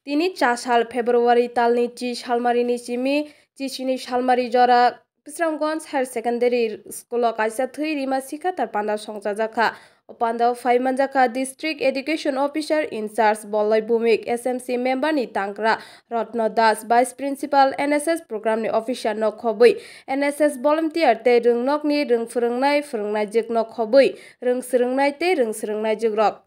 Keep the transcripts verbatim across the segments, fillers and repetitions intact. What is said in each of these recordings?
Tini cha sal February talni chi salmarini simi chisini salmari jora Bisramganj Higher Secondary School o kaisa thwi rima sikha tar panda songchajakha. O pandao phai manjakha District Education Officer in charge Boloi Bhumik, S M C member ni tangkra Ratna Das, Vice Principal, N S S program ni officer no khobwi, N S S volunteer tei rwngnokni rwng phwrwngnai phwrwngnaijwk no khobwi, rwng swrwngnai tei rwng swrwngnaijwk rok.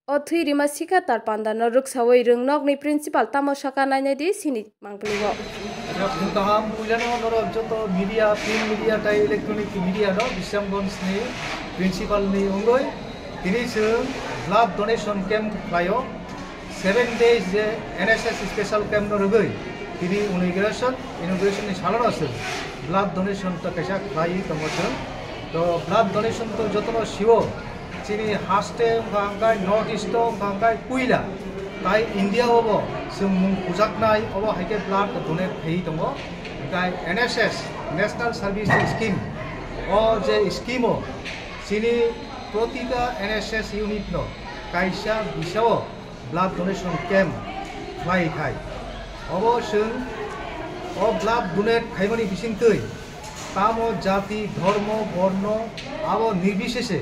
O thwi rima sikha tar panda no rwksawi rwngnokni principal tamo sakha nainai di sini mangpili o. Kaham, puilano norok joto media, print media tei electronic media no Bisramganj ni principal ni wngwi tini chwng blood donation camp khlaio. Seven days je N S S special camp no rwgwi tini inauguration, inauguration ni salo no chwng blood donation to kaisa khlaiwi tongo chwng. To blood donation to jotono sio chini haste wngkha hwnkhe North East o wngkha hwnkhe puila, tai India o bo chwng mung pujaknai obo hai khe blood donate khaiwi tongo. Hwnkhe N S S, National Service Scheme, o je scheme o chini protita N S S unit no kaisa bisao blood donation camp khlai khai. Obo chwng o blood donate khaimani bisingtwi tamo jati, dhormo, borno abo nirbisese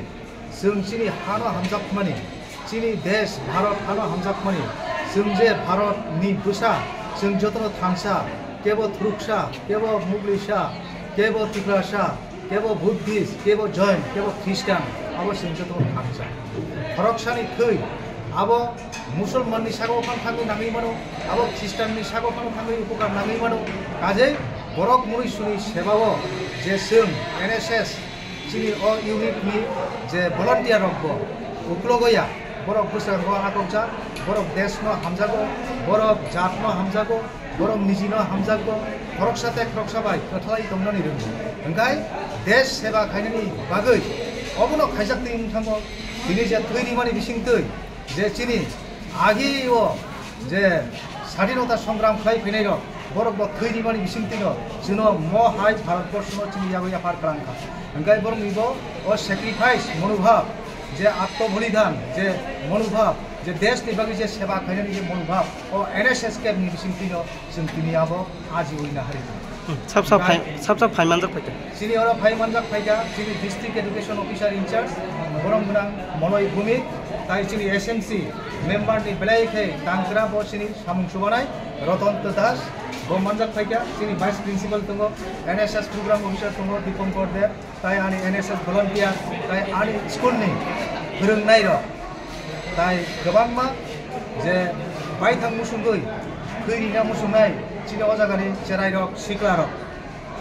chwng chini hano hamjakmani, chini desh Bharat hano hamjakmani, chwng je Bharat ni bwsa, chwng jotono thansa, kebo Thuruksa, kebo Muglisa, kebo Tiprasa, kebo Buddhist, kebo Jain, kebo Christian, abo chwng joto thansa. Khoroksani thwi abo Musulman ni sago phano thangwi nangwi mano, abo Christian ni sago phano thangwi upokar nangwi mano. Kajei borok muni suni sebao je chwng N S S chini o unit ni je volunteer rok bo uklogo ya, borok bwskango akokjak, borok desh no hamjago, borok jat no hamjago, borok nijino hamjakgo, khoroksa tei khoroksa bai kwthalai tongnani rwngo. Hwnkhe desh seba khainani bagwi obono khaijak twi wng thango. Tini je thwi rimani bisingtwi je chini agi o je sadinota songram khlai phainai rok, borok bo thwi rimani bisingtwino chwngno mo hai Bharatborshono chini yago yaphar kwlangkha. Hwnkhe borokni bo o sacrifice monobhab, je atmobolidan, je monobhab, je desh ni bagwi je seba khainani je monobhab, o N S S camp ni bisingtwino chwng tini abo ajiwi nahari. Hmm, sab sab phai, sab sab phai manjak phaikha. Chini oro phai manjak phaikha, chini District Education Officer in charge, borom gwnang Moloi Bhumik, tai chini S M C member ni belai khe tangkra bo chini samung chubanai Ratan Das, bo manjak phaikha, chini Vice Principal tongo, N S S Program Officer tongo Dipankar Deb, tai ani N S S volunteer, tai ani school ni phwrwngnairok, tai kwbangma je baithang musungwi thwi rina musungnai chini o jagani cherairok, siklarok,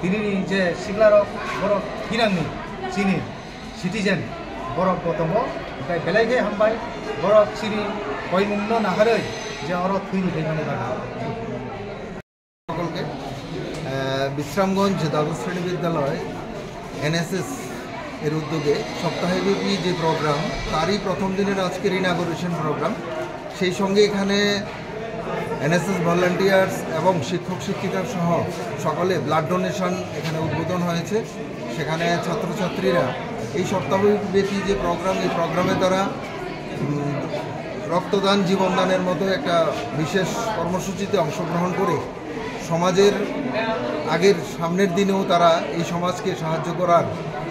tinini je siklarok borok thinangni chini citizen borok bo tongo, tai belai khe hambai borok chini koimungno naharwi je oro thwi rwphai mani bagwi. সকলকে। আহ, বিশ্রামগঞ্জ দ্বাদশ শ্রেণী বিদ্যালয় এনএসএস এর উদ্যোগে সপ্তাহব্যাপী যে প্রোগ্রাম, তারই প্রথম দিনের আজকের ইনাগুরেশন প্রোগ্রাম। সেই সঙ্গে এখানে এনএসএস ভলান্টিয়ার্স এবং শিক্ষক শিক্ষিকা সহ সকলে ব্লাড ডোনেশন এখানে উদ্বোধন হয়েছে। সেখানে ছাত্রছাত্রীরা এই সপ্তাহব্যাপী যে প্রোগ্রাম, এই প্রোগ্রামের দ্বারা, উম, রক্তদান জীবনদানের মতো একটা বিশেষ কর্মসূচিতে অংশগ্রহণ করে সমাজের আগের সামনের দিনেও তারা এই সমাজকে সাহায্য করার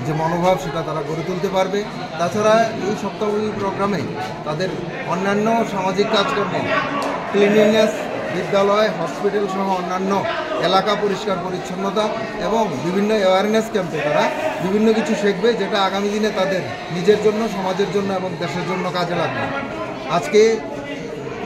যে মনোভাব, সেটা তারা গড়ে তুলতে পারবে। তাছাড়া এই সপ্তাহব্যাপী প্রোগ্রামে তাদের অন্যান্য সামাজিক কাজকর্ম, ক্লিনলিনেস, বিদ্যালয়, হসপিটাল সহ অন্যান্য এলাকা পরিষ্কার পরিচ্ছন্নতা এবং বিভিন্ন অ্যাওয়ারনেস ক্যাম্পে তারা বিভিন্ন কিছু শিখবে, যেটা আগামী দিনে তাদের নিজের জন্য, সমাজের জন্য এবং দেশের জন্য কাজে লাগবে। আজকে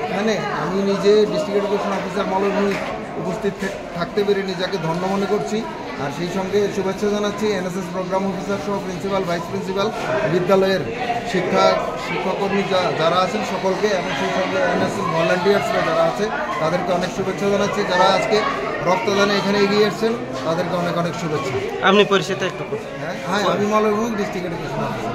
এখানে আমি নিজে ডিস্ট্রিক্ট এডুকেশন অফিসার মলয় ভূমিক উপস্থিত থে-, থাকতে পেরে নিজেকে ধন্য মনে করছি। আর সেই সঙ্গে শুভেচ্ছা জানাচ্ছি এনএসএস প্রোগ্রাম অফিসার সহ প্রিন্সিপাল, ভাইস প্রিন্সিপাল, বিদ্যালয়ের শিক্ষা, শিক্ষাকর্মী যা-, যারা আছেন সকলকে, এবং সেই সঙ্গে এনএসএস ভলান্টিয়ার্সরা যারা আছে তাদেরকে অনেক শুভেচ্ছা জানাচ্ছি। যারা আজকে রক্তদানে এখানে এগিয়ে এসেছেন তাদেরকে অনেক অনেক শুভেচ্ছা। আপনি পরিচয়টা একটু করুন। হ্যাঁ, হ্যাঁ, আমি মলয় ভূমিক, ডিস্ট্রিক্ট এডুকেশন অফিসার।